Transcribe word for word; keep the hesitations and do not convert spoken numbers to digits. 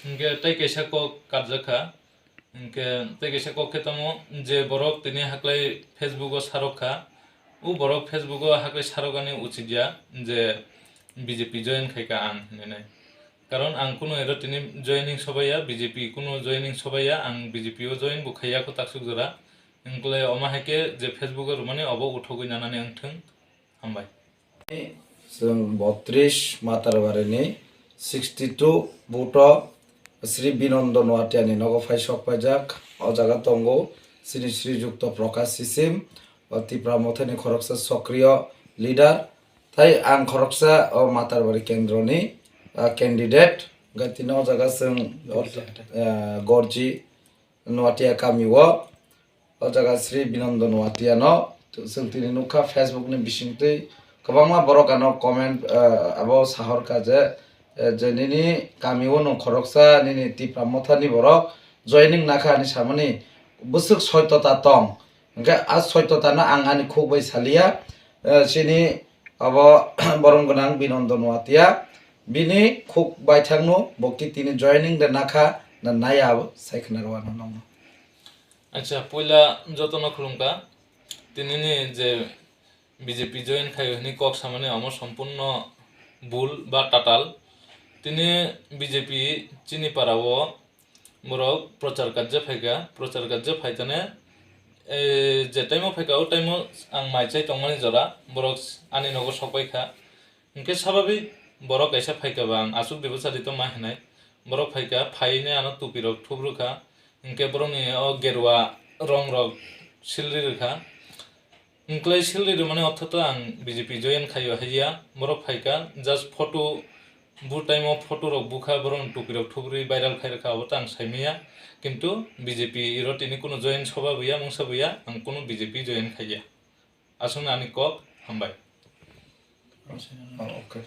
Hinkhe tei kaisa kok karjak kha. Hinkhe tei kaisa kok khe tamo je borok tini haklai Facebook o sarok kha. O borok Facebook o haklai sarok ani uchit ya je B J P join khai kha ang hinwi nai. Karon ang kunu ero tini joining sobai ya, B J P kunu joining sobai ya, ang B J P o join bo khai ya kho taksuk jora. Hinkhe omo hai khe je Facebook o rwmani obo uthogwi nanani wng thung. Hambai. Chwng botris Matarbarini sixty two buto Sri Binondo Noatiani nogo phai sok paijak. O jaga tongo chini Sri Jukto Prakash Sisim, o Tipra Mothani khoroksa sokriyo leader. Tai ang khoroksa o Matarbari kendroni, ah, candidate. Gatino o jaga chwng, ah, Gorji Noatia kamio. O jaga Sri Binondo Noatiano chwng tini nukha Facebook ni bisingtwi kwbangma borok ano comment, ah, abo sahorkha je, eh, je nini kamio nwng khoroksa nini Tipra Mothani borok joining nakha ani samani bwswk soitota tong. Hinkhe a soitotano ang ani khuk bai saliya. Eh, chini abo borom gwnang Binondo Noatia, bini khuk baithangno bo ki tini joining de nakha na naya abo sai khna rwano nongno. Acha, puila jotono khulumkha. Tinini je B J P join khaio hwnwi kok samani omo sompurno bul ba tatal. Tini B J P chini parao borok prochar kajja phaikha, prochar kajja phaitane, eh, je time o phaikha, o time o ang mai chai tongmani jora, borok ani nogo sokpaikha. Hinkhe sababik borok kaisa phaikha ba ang aswk dibo chadi tongma hinai. Borok phaikha, phaine ano tupirok thubrukha. Hinkhe borokni o gerwa rongrok silri rwkha. Hinkhlai silri rwmani ortho to ang B J P join khaio haiya. Borok phaikha, just photo, bu time o photo rok bukha, borokni tupirok thubrwi viral khai rwkha, abo to ang saimanya. Kintu B J P iro tini kunu join soba buya, mungsa buya, ang kunu B J P join khaiya. Aswkno ani kok, hambai. Oh, okay.